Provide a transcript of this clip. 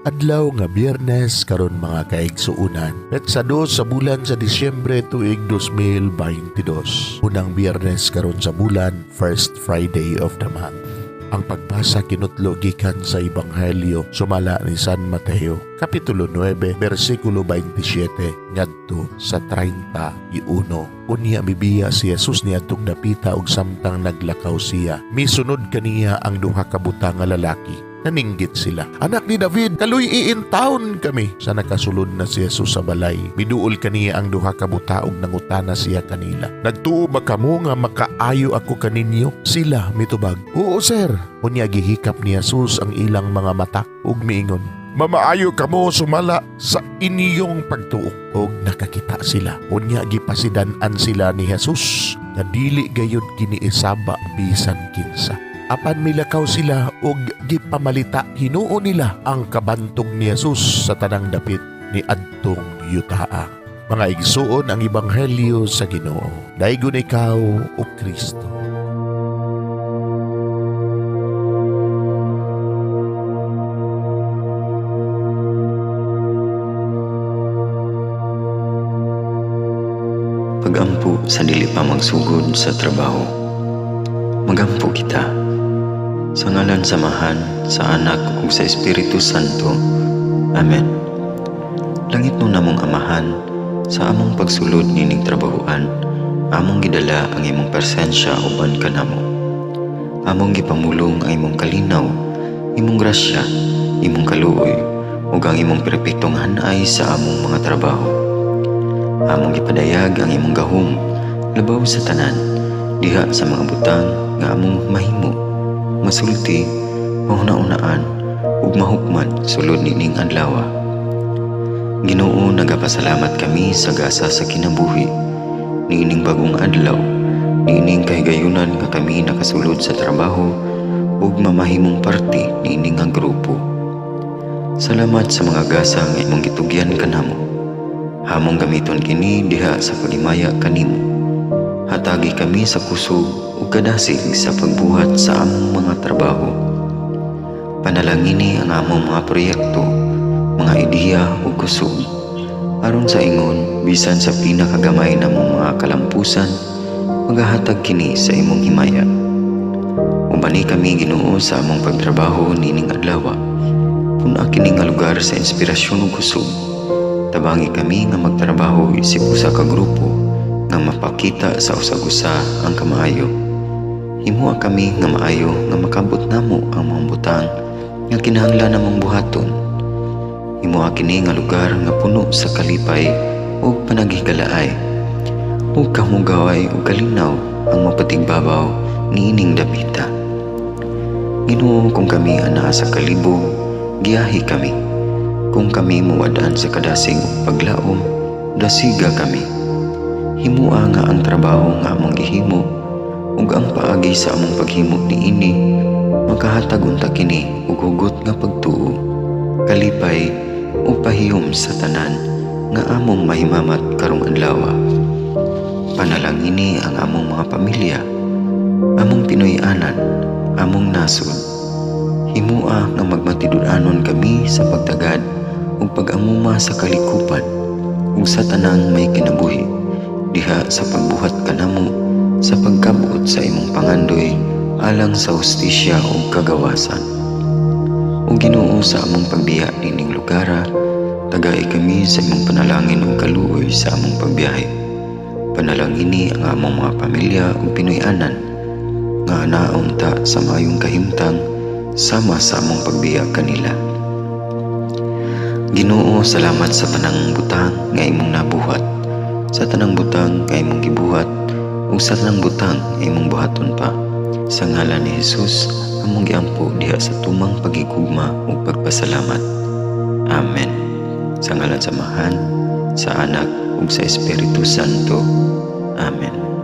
Adlaw nga Biyernes karon, mga kaigsuunan. Petsa 2 sa bulan sa Disyembre, tuig 2022. Unang Biyernes karon sa bulan, first Friday of the month. Ang pagbasa kinutlo gikan sa Ebanghelyo sumala ni San Mateo, Kapitulo 9, bersikulo 27 ngadto sa 31. Unya mibiya si Jesus niadtong dapita ug samtang naglakaw siya, misunod kaniya ang duha ka buta nga lalaki. Naninggit sila, "Anak ni David, kaluy-i intawon kami." Sa nakasulod na si Jesus sa balay, miduol kaniya ang duha ka buta ug nangutana siya kanila, "Nagtuo ba kamo nga makaayo ako kaninyo?" Sila mitubag, "Oo, sir." Unya gihikap ni Jesus ang ilang mga mata ug miingon, "Mamaayo kamo sumala sa inyong pagtuo." Og nakakita sila. Unya gipasidan-an sila ni Jesus nga dili gayud kini isaba bisan kinsa. Apan milakaw sila ug gipamalita hinuon nila ang kabantog ni Jesus sa tanang dapit ni adtong yutaa. Mga igsuon, ang ebanghelyo sa Ginoo. Daygon ikaw, o Kristo. Pagampo sa dili pa magsugod sa trabaho. Magampo kita. Sa ngalan sa Amahan, sa Anak ug sa Espiritu Santo. Amen. Langitnon namong Amahan, sa among pagsulod nining trabahoan, among gidala ang imong presensya uban kanamo. Among gipamulong ang imong kalinaw, imong grasya, imong kaluoy, ug ang imong perpektong hanay sa among mga trabaho. Among gipadayag ang imong gahom labaw sa tanan diha sa mga butang nga among mahimo, masulti, mahuna-unaan ug mahukman sulod nining adlaw. Ginoo, nagapasalamat kami sa gasa sa kinabuhi niining bagong adlaw, niining kahigayunan nga kami nakasulod sa trabaho ug mamahimong parte niini nga grupo. Salamat sa mga gasa nga imong gitugyan kanamo. Among gamiton kini diha sa paghimaya kanimo. Hatagi kami sa kusog ug kadasig sa pagbuhat sa among mga trabaho. Panalangini ang among mga proyekto, mga ideya ug kusog. Aron sa ingon, bisan sa pinakagamay namong mga kalampusan, magahatag kini sa imong himaya. Ubani kami, Ginoo, sa among pagtrabaho nining adlaw. Pun-a kini nga lugar sa inspirasyon ug kusog. Tabangi kami nga magtrabaho isip usa ka grupo nga mapakita sa usag-usa ang kamaayo. Himoa kami nga maayo nga makabot namo ang mga butang nga kinahanglan namong buhaton. Himoa kini nga lugar nga puno sa kalipay ug panaghigalaay, ug kamugaway ug kalinaw ang mapatigbabaw niining dapita. Ginoo, kung kami anaa sa kalibog, giyahi kami. Kung kami muwad-an sa kadasig ug paglaom, dasiga kami. Himoa nga ang trabaho nga among gihimo ug ang paagi sa among paghimo niini makahatag unta kini og hugot nga pagtuo, kalipay ug pahiyom sa tanan nga among mahimamat karong adlaw. Panalangini ang among mga pamilya, among Pinoy-anan, among nasod. Himoa nga magmatinud-anon kami sa pagtagad ug pag-amuma sa kalikupan ug sa tanang may kinabuhi diha sa pagbuhat kanamo sa pagkabot sa imong pangandoy alang sa hustisya ug kagawasan. O Ginoo, sa among pagbiya nining lugara, tagai kami sa imong panalangin ug kaluoy sa among pagbiyahe. Panalangini ang among mga pamilya ug Pinoy-anan nga anaa unta sa maayong kahimtang sama sa among pagbiya kanila. Ginoo, salamat sa tanang butang nga imong nabuhat, sa tanang butang nga imong gibuhat, ug sa tanang butang nga imong buhaton pa. Sa ngalan ni Jesus, among giampo diha sa tumang paghigugma ug pagpasalamat. Amen. Sa ngalan sa Amahan, sa Anak ug sa Espiritu Santo. Amen.